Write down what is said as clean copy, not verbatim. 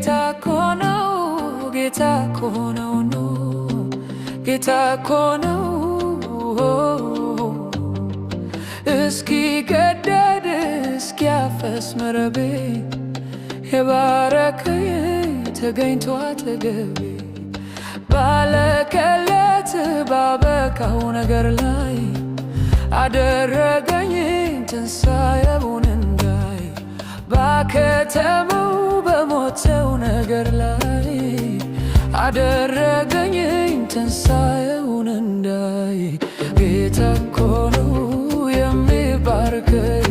ጌታ እኮ ነው፣ ጌታ እኮ ነው ነው፣ ጌታ እኮ ነው። እስኪቀደድ እስኪያፈስ መረቤ የባረከኝ ተገኝቶ አጠገቤ፣ ባለቀለት ባበቃው ነገር ላይ አደረገኝ ትንሣኤውን እንዳይ። ባከተመው በሞተው ነገር ላይ አደረገኝ ትንሣኤውን እንዳይ። ጌታ እኮ ነው የሚባርከኝ።